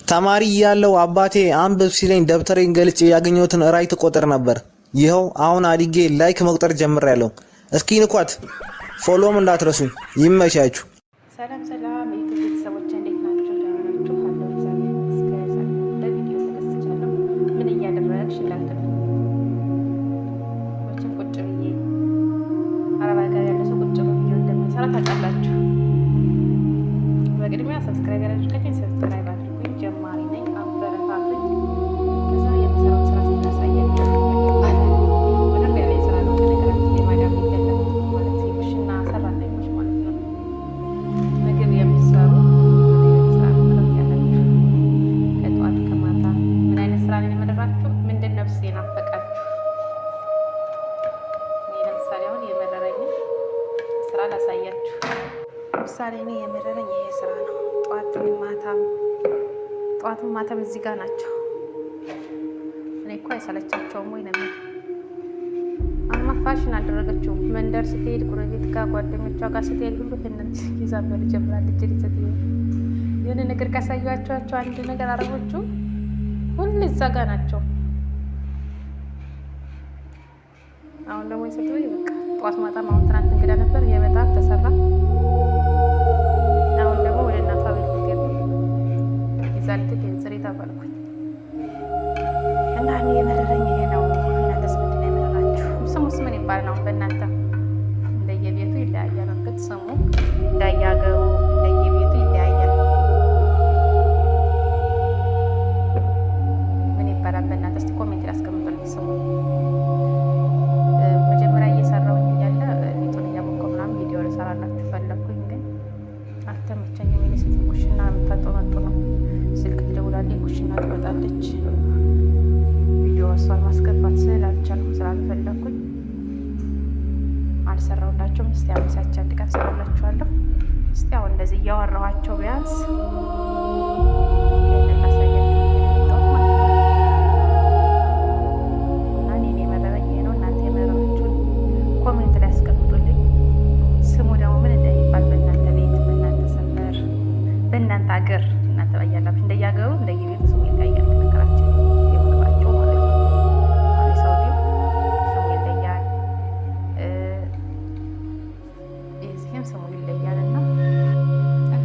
ተማሪ እያለሁ አባቴ አንብብ ሲለኝ ደብተሬን ገልጬ ያገኘሁትን right እቆጥር ነበር። ይኸው አሁን አድጌ like መቁጠር ጀምሬያለሁ። እስኪ ንኳት፣ follow ም እንዳትረሱ። ይመቻችሁ። ሰላም ሰላም የዩቲዩብ ቤተሰቦች እንዴት ናችሁ? ደህና ናችሁ? አለሁ እግዚአብሔር ይመስገን። በቪዲዮ ተከስቻለሁ። ምን እያደረግሽ እንዳትሉ፣ መቼም ቁጭ ብዬ አረብ ሀገር ያለ ሰው ቁጭ ብሎ ቪዲዮ እንደማይሰራ ታውቃላችሁ። በቅድሚያ subscribe ያላደረጋችሁኝ subscribe አድርጉኝ። ጀማሪ ነኝ፣ አበረታቱኝ። ከዛ የምሰራውን ስራ ስናሳያችሁ ምንም ያለ ስራ ነው። በነገራችን ላይ ማዳም ቤት ያለ ማለት የኩሽና ሰራተኞች ማለት ነው፣ ምግብ የሚሰሩ ምን አይነት ስራ ነው ምንም ያላችሁ ከጠዋት ከማታ ምን አይነት ስራ ነው የመረራችሁ? ምንድን ነፍስ የናፈቃችሁ? እኔ ለምሳሌ አሁን የመረረኝ ስራ ላሳያችሁ። ለምሳሌ እኔ የመረረኝ ይሄ ስራ ነው። ጠዋትም ማታም ጠዋትም ማታም እዚህ ጋር ናቸው። እኔ እኮ አይሰለቻቸውም ወይ ነው የምልህ። አሁንማ ፋሽን አደረገችው። መንደር ስትሄድ ጎረቤት ጋር ጓደኞቿ ጋር ስትሄድ ሁሉ ይህንን ይዛ መሄድ ጀምራለች። ሴትዮ የሆነ ነገር ካሳያቸዋቸው አንድ ነገር አረቦቹ ሁሉ እዛ ጋር ናቸው። አሁን ደግሞ የሴትዮ በቃ ጠዋት ማታም አሁን ትናንት እንግዳ ነበር የበጣም ተሰራ። አሁን ደግሞ ወደ እናቷ ቤት ልትሄድ ነው። ይዛ ልትሄድ ስሪ ተባልኩኝ እና እኔ የመረረኝ ይሄ ነው። እናንተስ ምንድን ነው የመረራችሁ? ስሙስ ምን ይባላል? አሁን በእናንተ እንደየቤቱ ይለያያል። እርግጥ ስሙ እንደየሀገሩ እንደየቤቱ ይለያያል። ምን ይባላል በእናንተ? እስኪ comment ላይ አስቀምጡልኝ ስሙ። መጀመሪያ እየሰራሁኝ እያለ ሊጡን እያቦካሁ ምናምን ቪዲዮ ልሰራላችሁ ፈለግኩኝ፣ ግን አልተመቸኝም። የእኔ ሴት ኩሽና የምታጠመጡ ነው። ስልክ ትደውላለች፣ ኩሽና ትመጣለች። ቪዲዮ እሷን ማስገባት ስላልቻልኩ ስላልፈለግኩኝ አልሰራሁላቸውም። እስቲ አመቻች አንድ ቀን ሰራላችኋለሁ። እስቲ አሁን እንደዚህ እያወራኋቸው ቢያንስ ይሄንን ላሳያችሁ የመጣሁት ማለት ነው። እና እኔን የመረረኝ ይሄ ነው። እናንተ የመረራችሁን comment ላይ አስቀምጡልኝ። ስሙ ደግሞ ምን እንደሚባል በእናንተ ቤት፣ በእናንተ ሰፈር፣ በእናንተ ሀገር፣ እናንተ ባያላችሁ እንደየሀገሩ እንደየቤቱ ስሙ ይለያያል። ነገራችን የምግባቸው ማለት ነው። አሁን የሳውዲው ስሙ ይለያል፣ የዚህም ስሙ ይለያል። እና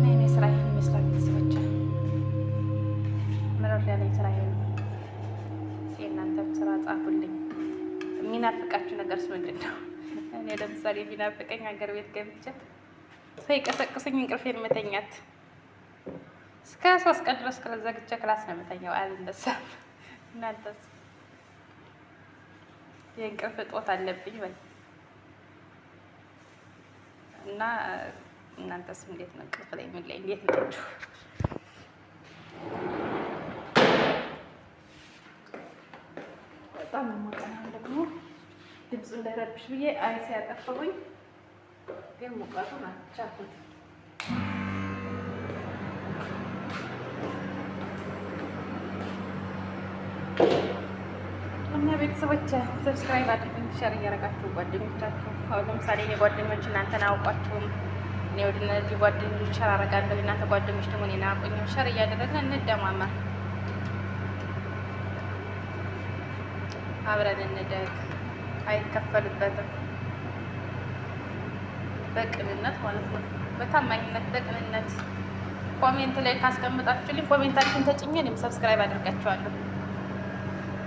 የኔ ስራ ይሄን ይመስላል። ቤተሰቦች መረር ያለኝ ስራ ይሄ ነው። የእናንተም ስራ ጻፉልኝ። የሚናፍቃችሁ ነገርስ ምንድን ነው? እኔ ለምሳሌ የሚናፍቀኝ ሀገር ቤት ገብቼ ሳይቀሰቅሰኝ እንቅልፌን መተኛት እስከ 3 ቀን ድረስ ዘግቼ class ነው የምተኛው፣ አልነሳም። እናንተስ? የእንቅልፍ እጦት አለብኝ ወይ? እና እናንተስ እንዴት ነው? እንቅልፍ ላይ ምን ላይ እንዴት ናችሁ? በጣም ሞቀናል። ደግሞ ድምፁ እንዳይረብሽ ብዬ አይስ ያጠፋሁኝ፣ ግን ሙቀቱን አልቻልኩትም። እና ቤተሰቦች subscribe አድርጉኝ፣ share እያደረጋችሁ ጓደኞቻችሁ። አሁን ለምሳሌ እኔ ጓደኞች እናንተን አያውቋችሁም። እኔ ወደ እነዚህ ጓደኞች share አደርጋለሁ፣ እናንተ ጓደኞች ደግሞ እኔን አያውቁኝም። Share እያደረግን እንደማመር፣ አብረን እንደግ። አይከፈልበትም። በቅንነት ማለት ነው፣ በታማኝነት በቅንነት comment ላይ ካስቀምጣችሁልኝ comment ኣችሁን ተጭኜ እኔም subscribe አደርጋችኋለሁ።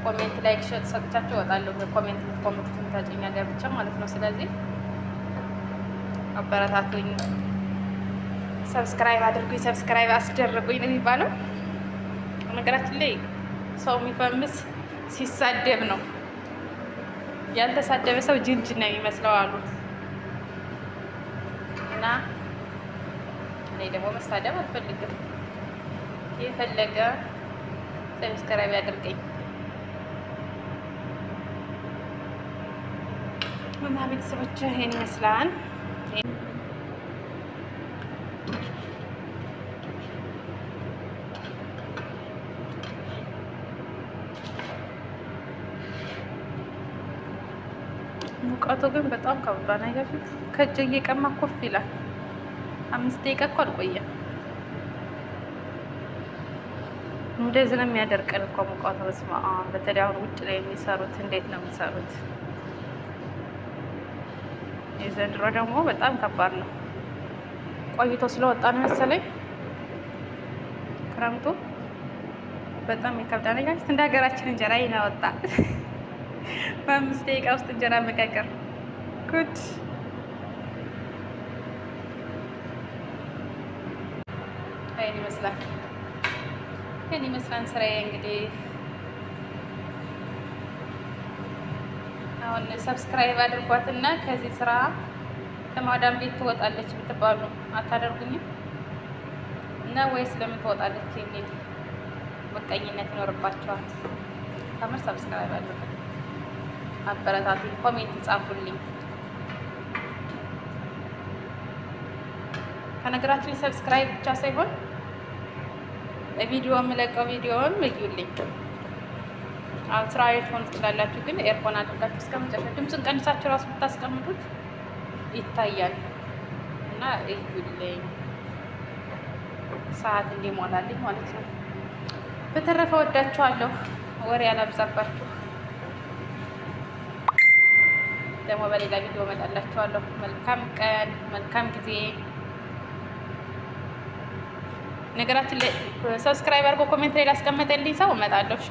Comment like ሰጥቻቸው እወጣለሁ። Comment comment ተጭኛ ገብቼ ማለት ነው። ስለዚህ አበረታቱኝ፣ subscribe አድርጉኝ፣ subscribe አስደርጉኝ ነው የሚባለው። ነገራችን ላይ ሰው የሚፈምስ ሲሳደብ ነው። ያልተሳደበ ሰው ጅንጅን ነው የሚመስለው አሉ። እና እኔ ደግሞ መሳደብ አልፈልግም። የፈለገ subscribe ያድርገኝ። እና ቤተሰቦች ይሄን ይመስላል። ሙቀቱ ግን በጣም ከባድ ነገር፣ ከእጅ እየቀማ ኮፍ ይላል። 5 ደቂቃ እኮ አልቆየም። እንደዚህ ነው የሚያደርቀን እኮ ሙቀቱ። በስመ አብ። በተለይ አሁን ውጭ ላይ የሚሰሩት እንዴት ነው የሚሰሩት? የዘንድሮ ደግሞ በጣም ከባድ ነው። ቆይቶ ስለወጣ ነው መሰለኝ ክረምቱ በጣም ይከብዳል። እንደ ሀገራችን እንጀራ ይሄን አወጣ። በ5 ደቂቃ ውስጥ እንጀራ መጋገር ጉድ። ይሄን ይመስላል። ይሄን ይመስላል ስራዬ እንግዲህ። አሁን subscribe አድርጓትና ከዚህ ስራ ከማዳም ቤት ትወጣለች ብትባሉ አታደርጉኝም? እና ወይስ ለምን ትወጣለች የሚል ምቀኝነት ይኖርባቸዋል። ከምር subscribe አድርጉ፣ አበረታቱኝ፣ comment ጻፉልኝ። ከነገራችን subscribe ብቻ ሳይሆን ቪዲዮ የምለቀው ቪዲዮውን እዩልኝ። አሁን ስራ earphone ትችላላችሁ፣ ግን earphone አድርጋችሁ እስከ መጨረሻ ድምፁን ቀንሳችሁ እራሱ ብታስቀምጡት ይታያል እና እዩልኝ፣ ሰዓት እንዲሞላልኝ ማለት ነው። በተረፈ ወዳችኋለሁ። ወሬ ያላብዛባችሁ። ደግሞ በሌላ ቪዲዮ እመጣላችኋለሁ። መልካም ቀን፣ መልካም ጊዜ። ነገራችን ላይ subscribe አድርጎ comment ላይ ላስቀመጠልኝ ሰው እመጣለሁ። እሺ፣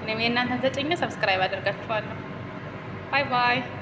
እኔም የእናንተን ተጭኜ subscribe አደርጋችኋለሁ። Bye bye።